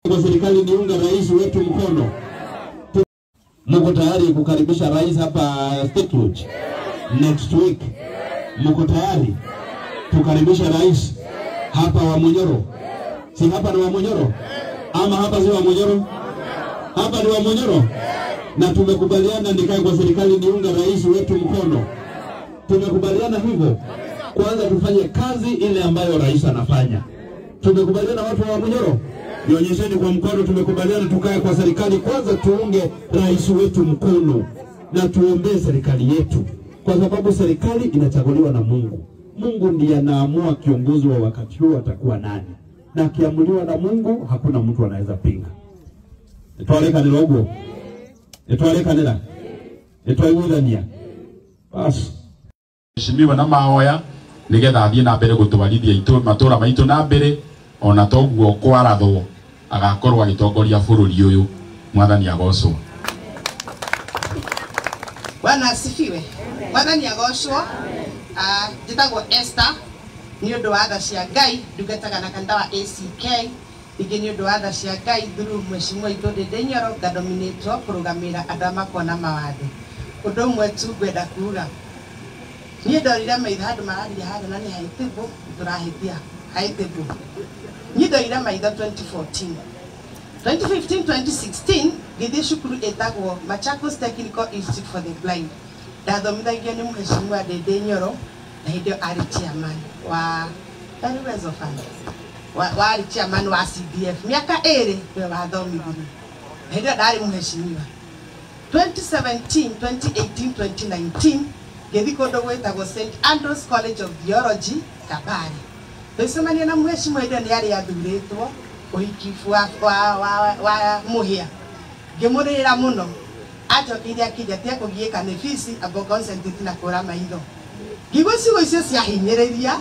Kwa serikali niunga rais wetu mkono. Mko tayari kukaribisha rais hapa State Lodge next week? Mko tayari tukaribisha rais hapa wa Munyoro? Si hapa ni wa Munyoro? Ama hapa si wa Munyoro? Hapa ni wa Munyoro? Na tumekubaliana nikae kwa serikali niunga rais wetu mkono. Tumekubaliana hivyo. Kwanza tufanye kazi ile ambayo rais anafanya. Tumekubaliana watu wa Munyoro? Nionyesheni kwa mkono. Tumekubaliana tukae kwa serikali kwanza tuunge rais wetu mkono na tuombee serikali yetu, kwa sababu serikali inachaguliwa na Mungu. Mungu ndiye anaamua kiongozi wa wakati huo atakuwa nani, na akiamuliwa na Mungu hakuna mtu anaweza pinga. Etwalekanira ogwo, etwalekanira, etwaiguithania bas. Mheshimiwa na mahoya nigetha athie na mbere gutwarithia matura maitu na mbere ona toguo kwarathwo Agakorwo agĩtongoria bũrũri ũyũ. Mwathani agocwo. Bwana asifiwe. Mwathani agocwo. Njĩtagwo Esther nĩ ũndũ wa tha cia Ngai ndungataga na kanitha wa ACK ningĩ nĩ ũndũ wa tha cia Ngai through mheshimiwa itũ Ndĩndĩ Nyoro ngadominĩtwo kũrũgamĩrĩra andũ arĩa makoragwo na mawathe. Ũndũ ũmwe tu ngwenda kuga, niĩ ndorire maitho handũ mararia harĩa na nĩ haitĩbũ tũrahĩtia haitĩbũ. Niĩ ndorire maitho 2014 2015 2016 ngĩthiĩ cukuru ĩtagwo Machakos Technical Institute for the Blind. Ndathomithagio nĩ mheshimiwa Ndĩndĩ Nyoro na hĩndĩ ĩyo arĩ chairman wa Uwezo Fund, warĩ chairman wa CDF mĩaka ĩrĩ nĩwe wathomithirie na hĩndĩ ĩyo ndarĩ mheshimiwa. 2017 2018 2019 ngĩthiĩ kũndũ gwĩtagwo St Andrews College of Theology Kabare, tũgĩcemania na mheshimiwa hĩndĩ ĩyo nĩ arĩ athurĩtwo ũhiki wa mũhĩa. Ngĩmũrĩrĩra mũno, anjokeire akĩnjĩra tiga kũgiĩka nĩ bici amba concentrate na kũra maitho. Ngĩigua ciugo icio ciahinyĩrĩria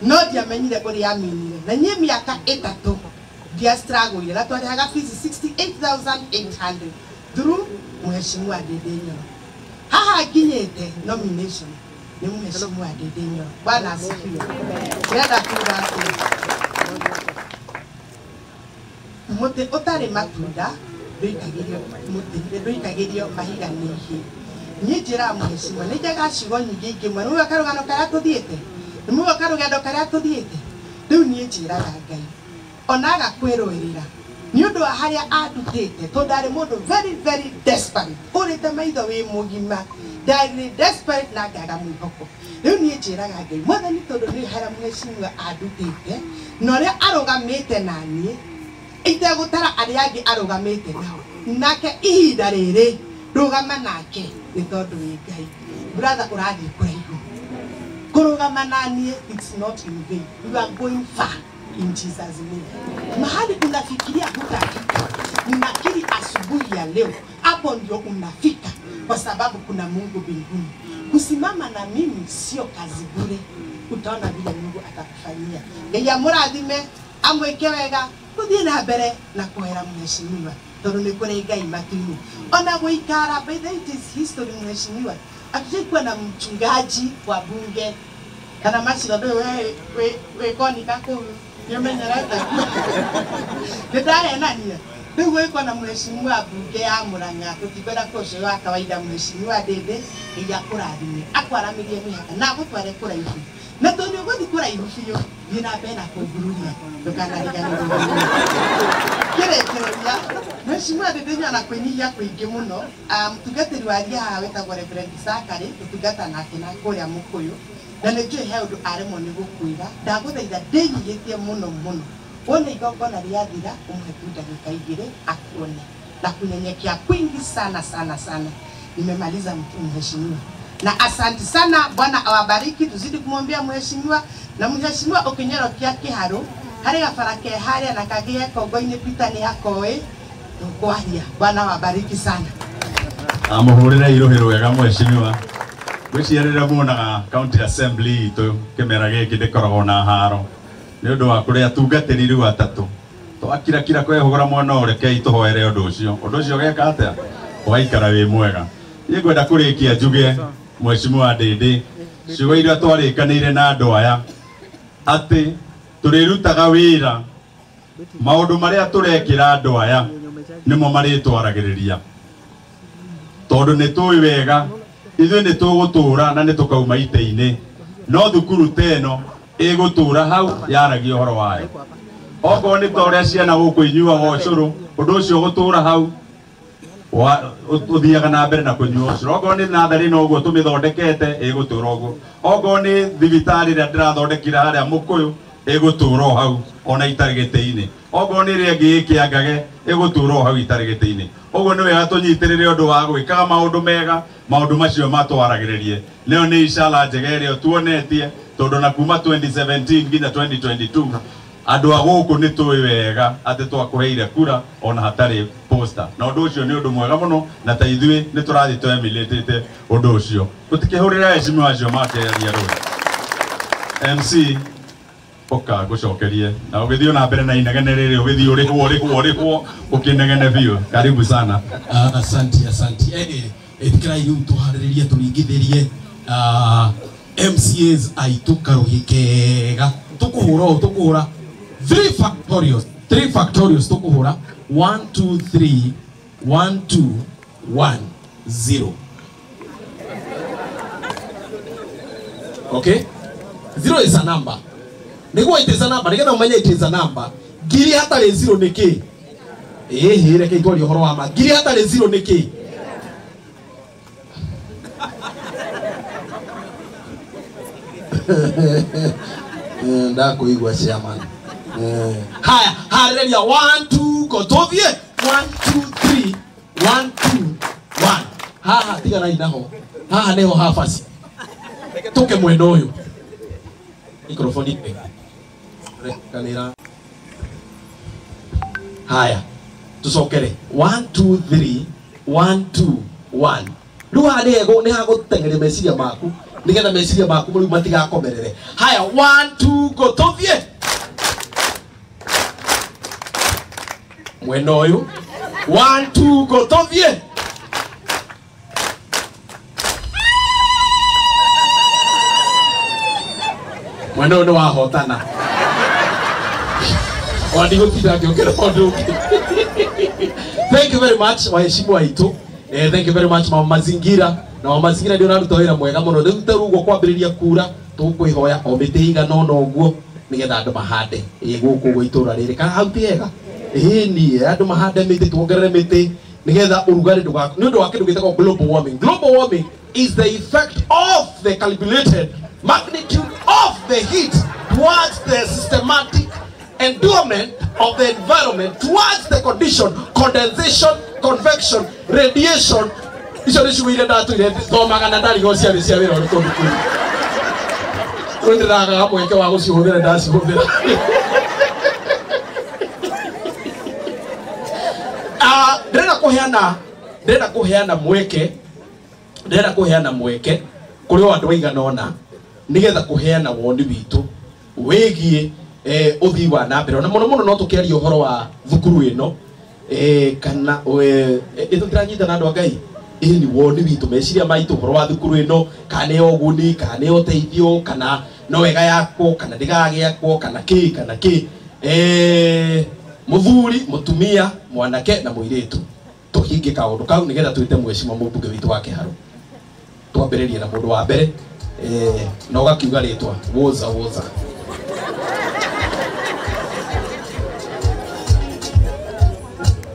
no ndiamenyire ũrĩa aminire na niĩ mĩaka 3 ndiastragũire na twarĩhaga bici 68,800 through mheshimiwa Ndĩndĩ Nyoro. Haha nginyĩte nomination nĩ mheshimiwa Ndĩndĩ Nyoro. Bwana asifiwe. Ndĩrenda kuga atĩ mũtĩ ũtarĩ matunda ndũikagĩrio mũtĩ ndũikagĩrio mahiga nĩ ihĩĩ. Niĩ njĩraga mheshimiwa nĩ njaga ciugo nyingĩ ingĩmwe nĩ mũĩ karũgano karĩa tũthiĩte, nĩ mũĩ karũgendo karĩa tũthiĩte. Rĩu niĩ njĩraga Ngai ona aga kwĩrũĩrĩra nĩ ũndũ wa harĩa andutĩte, tondũ ndarĩ mũndũ very very desperate ũrĩte maitho wĩ mũgima, ndarĩ desperate na ngaga mwĩhoko. Rĩu niĩ njĩraga Ngai Mwathani tondũ nĩ harĩa mheshimiwa andutĩte na ũrĩa arũgamĩte na niĩ itegũtara arĩa angĩ arũgamĩte nao, nake ihinda rĩrĩ rũgama nake nĩ tondũ wĩ Ngai. Brother ũrathiĩ kũraihu, kũrũgama na niĩ it's not in vain, you are going far in Jesus name. Mahali unafikiria hutafika, ninakiri asubuhi ya leo hapo ndio unafika, kwa sababu kuna Mungu mbinguni. Kusimama na mimi sio kazi bure, utaona vile Mungu atakufanyia. Ngai amũrathime amwĩke wega gũthiĩ na mbere na kũhera mheshimiwa tondũ nĩ kũrĩ Ngai matu-inĩ. Ona gũikara, by the way it is history mheshimiwa, hatujaikuwa na mchungaji wa bunge kana macira ndũĩ we wĩ konika kũu nĩũmenyerete nĩ ndahenania. Rĩu gwĩkwo na mheshimiwa bunge ya Murang'a tũtikwenda kũcio wa kawaida mheshimiwa Ndĩndĩ Ngai akũrathime akwaramĩrie mĩhaka na agũtware kũraihu, na tondũ nĩ ũgũthiĩ kũraihu biũ thiĩ na mbere na kũngururia ndũkanariganĩrwo. Kĩrĩkĩrĩria mheshimiwa Ndĩndĩ Nyoro na kwĩnyihia kũingĩ mũno, mũtungatĩri wa ria haha wĩtagwo Reverend Zakary tũtungata nake na kũrĩa Mũkũyũ, na nĩ njũĩ he ũndũ aremwo nĩ gũkwĩra, ndagũthaitha ndĩnyihĩtie mũno mũno wone igongona rĩathira ũmũhe tu ndagĩka 2 akuone na kunyenyekea kwingi sana sana sana. Nimemaliza mheshimiwa, na asante sana. Bwana awabariki, tuzidi kumwombea mheshimiwa. Na mheshimiwa ũkĩnyorokia kĩharũ harĩ gabara ke harĩa na kagĩe kongo-inĩ Peter nĩ akoĩ tũkwaria. Bwana awabariki sana. Amũhũrĩre irũhĩ rwega mheshimiwa. Ngwĩciria rĩrĩa muonaga county assembly itũ kĩmera gĩkĩ ndĩkoragwo na haro nĩ ũndũ wa kũrĩa atungatĩri rĩu atatũ twakirakira kwehũgũra mwena ũrekei tũhoere ũndũ ũcio, ũndũ ũcio ũgeka atĩa ũgaikara wĩ mwega. Niĩ ngwenda kũrĩkia njuge mheshimiwa Ndĩndĩ ciugo iria twarĩkanĩire na andũ aya atĩ tũrĩrutaga wĩra maũndũ marĩa tũrekĩra andũ aya nĩmo marĩtwaragĩrĩria, tondũ nĩ tũĩ wega ithuĩ nĩ tũgũtũra na nĩ tũkauma itĩ-inĩ, no thukuru ta ĩno ĩgũtũra hau yaragia ũhoro wayo. Okorwo nĩ ta ũrĩa ciana gũkũ inyuaga ũcũrũ, ũndũ ũcio ũgũtũra hau ũthiaga na mbere na kũnyua ũcũrũ. Okorwo nĩ natharĩ no ũguo tũmĩthondekete ĩgũtũra ũguo, okorwo nĩ thibitarĩ ĩrĩa ndĩrathondekire harĩa Mũkũyũ ĩgũtũra o hau ona itarĩ gĩtĩ-inĩ, okorwo nĩ ĩrĩa ĩngĩ ĩkĩangage ĩgũtũra o hau itarĩ gĩtĩ-inĩ. Ũguo nĩ wega tũnyitĩrĩre ũndũ wa gwĩkaga maũndũ mega, maũndũ macio matwaragĩrĩrie. Nĩyo nĩ icara njega ĩrĩa tuonetie, tondũ na kuma 2017 nginya 2022 andũ a gũkũ nĩ tũĩ wega atĩ twakũheire kura ona hatarĩ poster, na ũndũ ũcio nĩ ũndũ mwega mũno, na ta ithuĩ nĩ tũrathiĩ twemilĩtĩte ũndũ ũcio. Tũtikĩhũrĩre heshima acio makĩaria rũĩ. MC Oka ngucokerie na ugithio na mbere na inegene riri ugithio urihwo urihwo urihwo ukinegene biu. Karibu sana. Asante asante. Itikirai riu tuhariririe turingithirie MCAs aitu karuhi kega tukuhura o tukuhura 3 factorials 3 factorials tukuhura 1 2 3 1 2 1 0. Okay, 0 is a number. Niguo it is a number nigetha umenye it is a number. Ngiri hatarĩ 0 nĩ kĩ? Ĩhĩ reke itwarie ũhoro wa ma. Ngiri hatarĩ 0 nĩ kĩ? Ndakuigua chairman. Haya, harĩrĩria 1 2 go tũthiĩ 1 2 3 1 2 1. Haha tiganai naho. Haha niho habaci. Reke tũke mwena ũyũ. Microphone kanira. Haya, tucokere 1 2 3 1 2 1. Riu haha nĩ hagũteng'eria meciria maku nigetha meciria maku riu matigakomerere. Haya, 1 2 go tũthiĩ mwena ũyũ. 1 2 go tũthiĩ. Mwena ũyũ nĩ wahotana. Wandigũtinda ngĩũkĩra ũndũ ũngĩ. Thank you very much waheshimiwa aitũ. Thank you very much mama mazingira. Na mama mazingira ndio ũraruta wĩra mwega mũno. Rĩu ta ũguo kwambĩrĩria kura tũkwĩhoya o mĩtĩ ĩigana ũna ũguo nĩgetha andũ mahande gũkũ ũguo itũra rĩrĩ. Kana hau ti hega? Ĩni andũ mahande mĩtĩ, tuongerere mĩtĩ nĩgetha ũrugarĩ ndũga nĩ ũndũ wa kĩndũ gĩtagwo global warming. Global warming is the effect of the calculated magnitude of the heat towards the systematic endowment of the environment towards the condition, condensation, convection, radiation. Icio nĩ ciugo iria ndatũire thomaga na ndarigwo ciarĩ cia wĩra ũrĩkũ thukuru. Rĩu ndĩragaga mweke wa gũcihũthĩra ndacihũthĩra. Ndĩrenda kũheana mweke, ndĩrenda kũheana mweke kũrĩ o andũ aigana ũna nĩgetha kũheana woni witũ wĩgiĩ ũthii wa na mbere. Na mũno mũno no tũkĩaria ũhoro wa thukuru ĩno kana ĩtũtiranyitana andũ a Ngai. Ĩĩ nĩ woni witũ meciria maitũ ũhoro wa thukuru ĩno, kana nĩ ũguni, kana nĩ ũteithio, kana no wega yakwo, kana ndĩgagĩakwo, kana kĩ kana kĩ. Mũthuri, mũtumia, mwanake na mũirĩtu tũhinge kaũndũ kau nĩgetha twĩte mheshimiwa mũmbunge witũ wa Kĩharũ. Twambĩrĩrie na mũndũ wa mbere na ũgakiuga rĩtwa woza woza.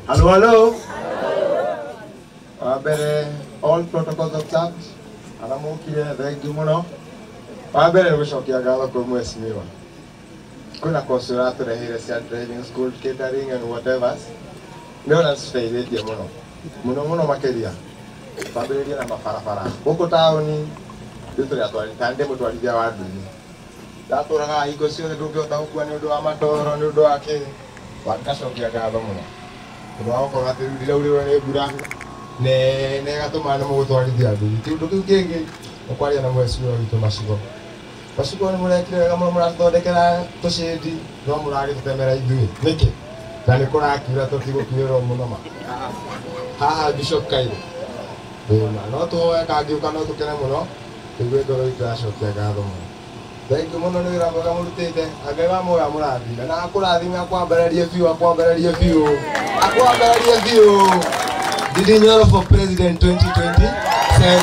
Hello, hello. Wa mbere, all protocols observed. Arĩa mokire, thank you mũno. Wa mbere nĩ gũcokia ngatho kwĩ mheshimiwa. Kwĩna course ũratũreheire cia driving school, catering and whatever. Nĩ ona citeithĩtie mũno. Mũno mũno makĩria. Twambĩrĩrie na mabarabara. Gũkũ taũni, ithuĩ tũrĩ atwarithia, ndĩ mũtwarithia wa nduthi. Ndatũraga hingo ciothe ndũngĩhota gũkua nĩ ũndũ wa matoro, nĩ ũndũ wa kĩ. Ngacokia ngatho mũno. Ũndũ wa gũkorwo atĩ rĩu ndiraurĩrwo nĩ mbura nene ĩgatũma nĩ mũgũtwarithia nduthi. Kĩũndũ kĩu kĩngĩ nĩ kwaria na mheshimiwa witũ Macigo. Macigo nĩ mũrekire wega mũno, mũratũthondekera tũcĩndi no mũragĩtũtemera ithuĩ. Nĩkĩ? Na nĩ kũrakiura tũtigũkiurĩrwo mũno ma. Haha Bishop Kairũ. No tũhoe kangĩũka no tũkene mũno, tũigue ngoro itũ yacokia ngatho mũno. Thank you mũno nĩ wĩra mwega mũrutĩte. Ngai wa muoyo amũrathime na akũrathime, akwambararie biũ, akwambararie biũ, akwambararie biũ. Ndindi Nyoro for President 2027.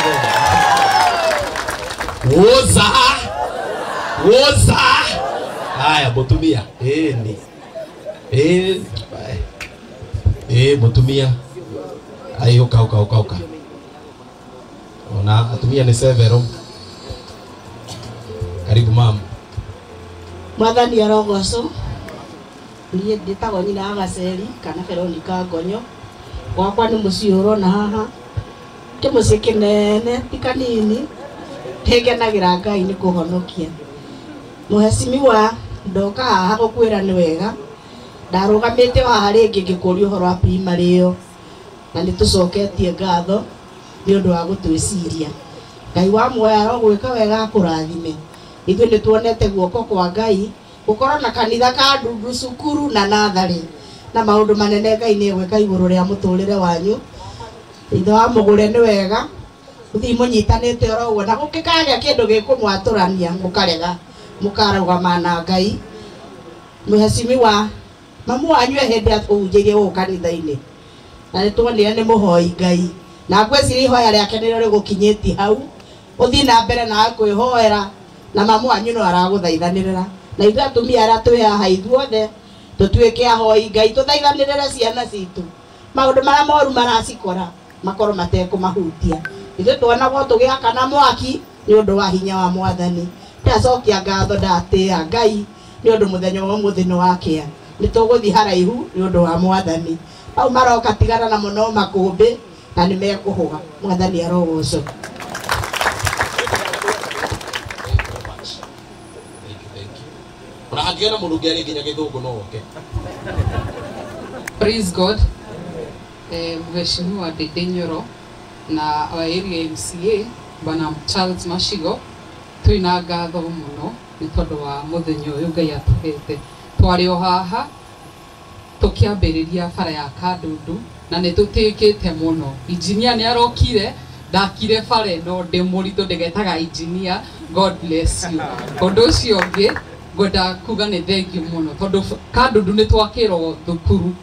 Woza woza. Haya mũtumia, ĩni mũtumia ai ũka ũka ũka ũka. Ona atumia nĩ severo. Karibu mama. Mwathani arogocwo. Niĩ ndĩtagwo nyina wa Gaceri kana Veronica Ngonyo. Gwakwa nĩ mũciĩ ũrona haha. Ti mũciĩ kĩnene ti kanini. Nĩngenagĩra Ngai nĩ kũhonokia. Mũhecimiwa ndoka haha gũkwĩra nĩ wega. Ndarũgamĩte haha rĩngĩ ngĩkũria ũhoro wa primary ĩyo. Na nĩ tũcoketie ngatho nĩ ũndũ wa gũtwĩciria. Ngai wa muoyo arogwĩka wega akũrathime. Ithuĩ nĩ tuonete guoko kwa Ngai Gukorwo na kanitha ka ndundu cukuru na natharĩ na maundu manene Ngai nĩ egwĩka igũrũ rĩa mũtũrĩre wanyu. Ithe wa mũgũre nĩ wega uthii mũnyitanĩte oro ũguo na gũkĩkagĩa kĩndũ gĩkũmwatũrania mũkarega mũkarũgama na Ngai. Mheshimiwa mamu wanyu e hĩndĩ atũhunjĩirie gũkũ kanitha-inĩ na nĩtuonire nĩ mũhoi Ngai na ngwĩciria ihoya rĩake nĩrĩo rĩgũkinyĩtie hau ũthiĩ na mbere na kwĩhoera na mamu wanyu no aragũthaithanĩrĩra na ithuĩ atumia arĩa twĩ haha ithuothe tũtuĩke ahoi Ngai tũthaithanĩrĩre ciana citũ maũndũ marĩa moru maracikora makorwo matekũmahutia. Ithuĩ tuonagwo tũgĩakana mwaki nĩ ũndũ wa hinya wa Mwathani. Ndacokia ngatho ndatĩĩa Ngai nĩ ũndũ mũthenya wa ũmũthĩ nĩ wakĩa nĩ tũgũthiĩ haraihu nĩ ũndũ wa Mwathani. Au maroka tigana namo no makũmbĩ na nĩ mekũhũa. Mwathani arogocwo. Ona hangĩona mũndũ ũngĩ arĩ nginya gĩthũngũ no oke. Praise God. Mheshimiwa Ndindi Nyoro na wa area MCA Bwana Charles Mashigo twina ngatho mũno nĩ tondũ wa mũthenya ũyũ Ngai atũhete. Twarĩ o haha tũkĩambĩrĩria bara ya Kandundu na nĩ tũtĩkĩte mũno. Engineer nĩ arokire ndakire bara ĩno ndĩ mũritũ ndĩgetaga engineer. God bless you. Ũndũ ũcio ũngĩ ngwenda kuga nĩ thengiũ mũno tondũ Kandundu nĩ twakĩrwo thukuru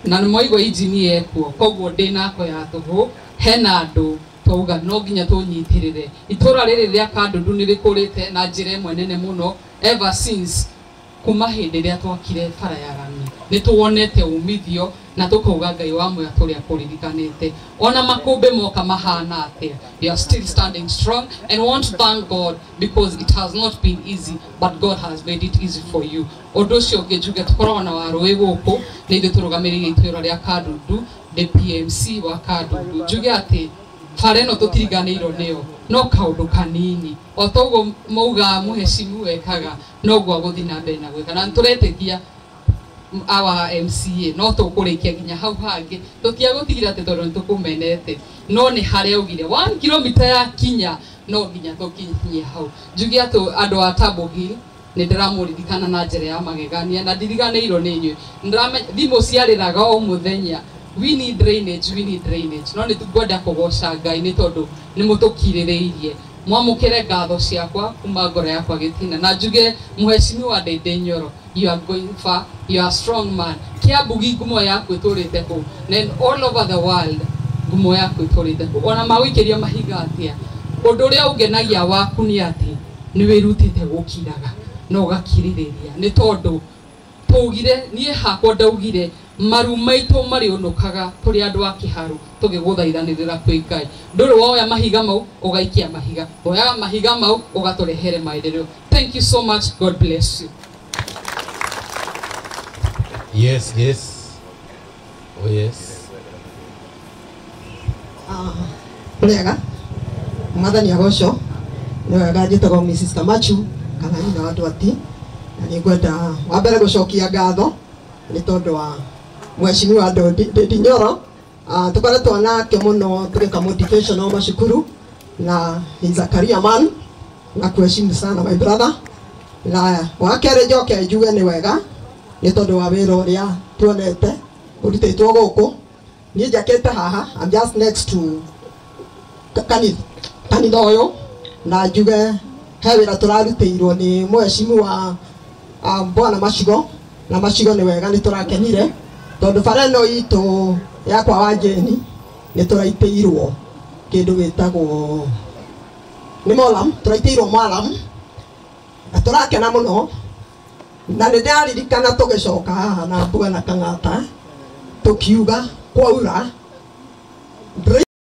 na nĩ mwaigua engineer ekuo koguo ndĩnako ya tũhũ hena andũ twauga no nginya tũnyitĩrĩre. Itũra rĩrĩ rĩa Kandundu nĩ rĩkũrĩte na njĩra ĩmwe nene mũno ever since kuma hĩndĩ ĩrĩa twakire bara ya rami nĩ tuonete umithio na tũkauga Ngai wa muoyo tũrĩa kũririkanĩte ona makũmbĩ moka mahana atĩa. We are still standing strong and want to thank God because it has not been easy but God has made it easy for you. Ũndũ ũcio ũngĩ njuge tũkoragwo na warũĩ gũkũ nĩ ithuĩ tũrũgamĩrĩire itũra rĩa Kandundu the PMC wa Kandundu. Njuge atĩ bara ĩno tũtiriganĩirwo nĩyo no kaũndũ kanini o toguo mauga mũhecimu wekaga noguo agũthiĩ na mbere na gwĩka na nĩtũretĩkia our MCA no tũkũrĩkia nginya hau hangĩ tũtiagũtigĩra atĩ tondũ nĩtũkũmenete no nĩ harĩa augire 1 kilomita ya kinya no nginya tũkinyie hau. Njuge atĩ andũ a Table Hill nĩ ndĩramũririkana na njĩra ya magegania na ndiriganĩirwo nĩ inyuĩ. Thimũ ciarĩraga o mũthenya we need drainage, we need drainage. No nĩ ngwenda kũgoca Ngai nĩ tondũ nĩ mũtũkirĩrĩirie. Mwamũkĩre ngatho ciakwa kuma ngoro yakwa gĩtina na njuge Mheshimiwa Ndindi Nyoro, you are going far, you are a strong man. Kĩambu ngumo yaku ĩtũrĩte kũu and all over the world ngumo yaku ĩtũrĩte kũu ona magũikĩria mahiga atĩa. Ũndũ ũrĩa ũngenagia waku nĩ atĩ nĩ wĩrutĩte gũkiraga na ũgakirĩrĩria nĩ tondũ tũugire niĩ hakwa ndaugire maru maitũ marĩũnũkaga tũrĩ andũ a kĩharu tũgĩgũthaithanĩrĩra kwĩ Ngai. Ndũrĩ woya mahiga mau ũgaikia mahiga, woyaga mahiga mau ũgatũrehere maendeleo. Thank you so much. God bless you. Yes, yes. Oh yes. Wega Mwathani agocwo. Nĩ wega njĩtagwo Mrs. Kamachu kana nyina wa Ndwati na nĩ ngwenda wa mbere gũcokia ngatho nĩ tondũ wa Mheshimiwa Ndindi Nyoro. Tũkoretwo nake mũno tũgĩka motivational macukuru na he's a career man na kuheshimu sana my brother. Na wa kerĩ njoke njuge nĩ wega nĩ tondũ wa wĩra ũrĩa tuonete ũrutĩtwo gũkũ. Niĩ njakĩte haha, I'm just next to kanitha ũyũ na njuge he wĩra tũrarutĩirwo nĩ Mheshimiwa Bwana Mashigo na Mashigo nĩ wega nĩ tũrakenire tondũ bara ĩno itũ yakwa wa Jeni nĩ tũraitĩirwo kĩndũ gĩtagwo nĩ molam, tũraitĩirwo molam na tũrakena mũno na nĩ ndĩraririkana tũgĩcoka haha na Mbuga na Kang'ata tũkiuga kwaura